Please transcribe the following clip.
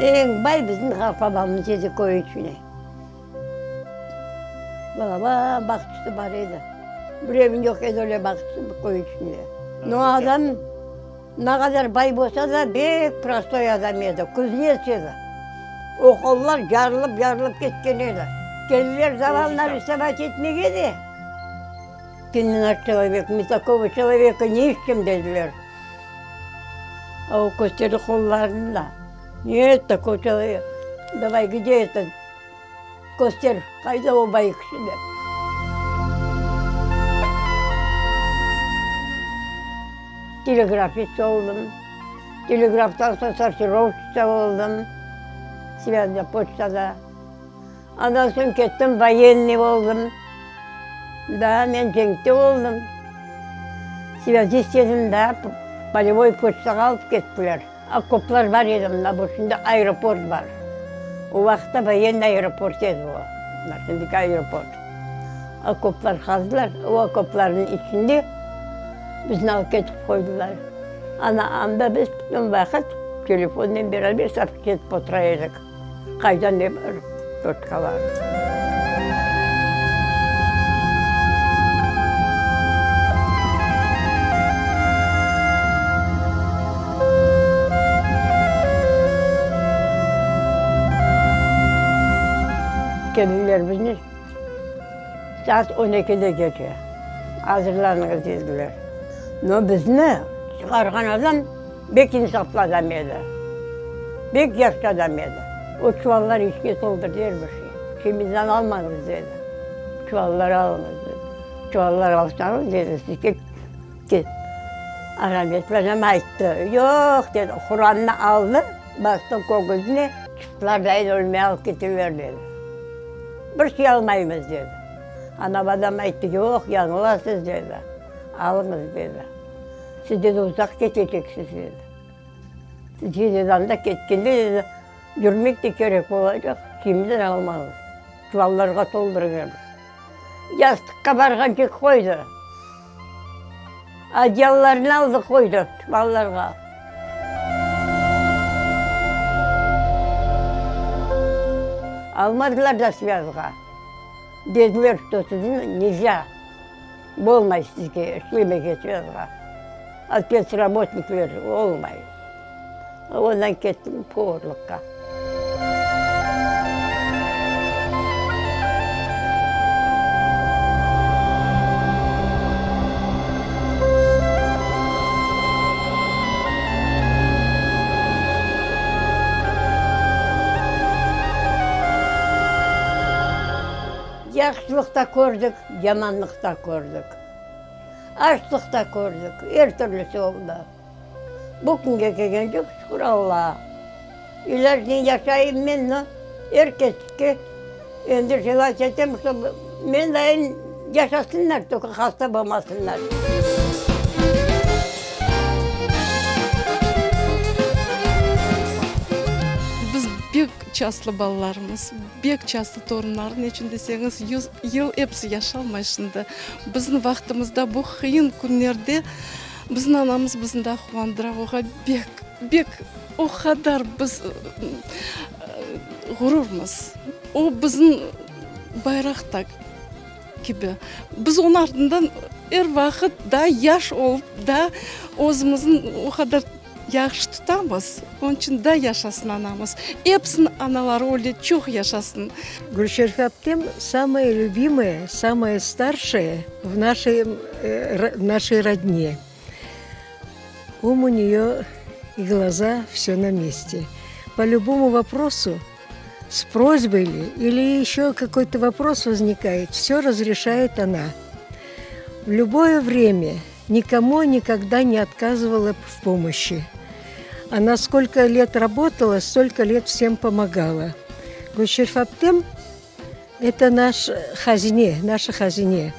Eñ bay bizim qartbabamız edi köy içinde. Balaban bağçası bar edi. Birevniñ yoq edi öyle bağçası köy içinde. No adam ne qadar bay bolsa da, bek prostoy adam edi, kuznets edi. O qollar yarılıp-yarılıp ketken edi. Keldiler zavalını arestovat etmege de, Ты не наш человек, мы такого человека не ищем, dediler. A o kösterdi qollarını da, Нет такого человека, давай, где этот, köster, qayda o bay kişi dep. Telegrafist oldım, telegraftan soñ sortirovşitsa oldım, svâzda, poçtada. Ondan soñ kettim, voyennıy oldım. Daa men cenkte oldım. Svâzist edim daa, polevoy poçtağa alıp kettiler. Okoplar bar edi mında, bu şimdi aeroport bar. O vaqıtta voyennıy aeroport edi o, mına şimdiki aeroport. Okoplar qazdılar, o okoplarnıñ içinde bizni alıp ketip qoydılar. Ana, anda biz bütün vaqıt telefonnen beraber sohbet etip otura edik. Qayda ne bar, toçkalar. Keldiler bizni saat on ekide gece, azırlanıñız dediler. No, bizni çıqarğan adam Bek insaflı adam edi. Bek yahşı adam edi. O çuvallar içke toldurdı er bir şey. Çemizden almañız, dedi. Çuvallar alıñız, dedi. Çuvallar alsañız, dedi, sizge Arametli anam ayttı. Yoq, dedi, Qurannı aldı, bastı köküsine, çıqtılar da endi ölmey alıp keteler, dedi. Bir şey almaymız, dedi. Anam adam ayttı, yoq, yañılasız, dedi. Alıñız, dedi. Siz, dedi, uzaq keteceksiz, dedi. Siz, dedi, anda ketkende, dedi, yürmek de kerek olacaq, kiyimler almañız, çuvallarğa toldurıñız. Yastıqqa barğance qoydı. Adyallarını aldı, qoydı çuvallarğa. Almadılar da svâzğa. Dediler, çto sizni nelzâ. Bolmay sizge işlemege svâzğa. Spetsrabotnikler olmay. Ondan kettim povarlıqqa. Yahşılıq da kördik, yamanlıq da kördik. Açlıq da kördik, er türlüsi oldı. Bu künge kelgence, şükür Allağa, ilâcnen yaşayım men, no, er keske endi желать etem, ştob mendayın yaşasınlar, tolko hasta bolmasınlar. Biz pek çastlı balalarmız. Bek çastı torunlar, neçün deseñiz, yuz yıl episi yaşalmay şimdi. Bizim vaqtımızda bu qıyın künlerde bizim anamız bizni daa quvandıra, oğa bek, bek o qadar biz ğururmız. O bizim bayraq ta kibi. Biz onıñ artından er vaqıt daa yaş olıp, daa özümizni o qadar Yahşı tutamız, onıñ içün da yaşasın anamız. Episiniñ anaları öyle çoq yaşasın. Gülşerife aptem samaya lübimaya, samaya starşaya v našey našey rodne. Um u neyo i glaza, vse na meste. Po lübomu voprosu, s prosboy li ili eşö kakoy-to vopros voznikayet, vse razreşayet ona. V lüboye vremya Nikomu nikogda ne otkazyvala v pomoşçi. Ona skolko let rabotala, stolko let vsem pomogala. Gülşerif aptem, eto naş hazine, naşa hazine.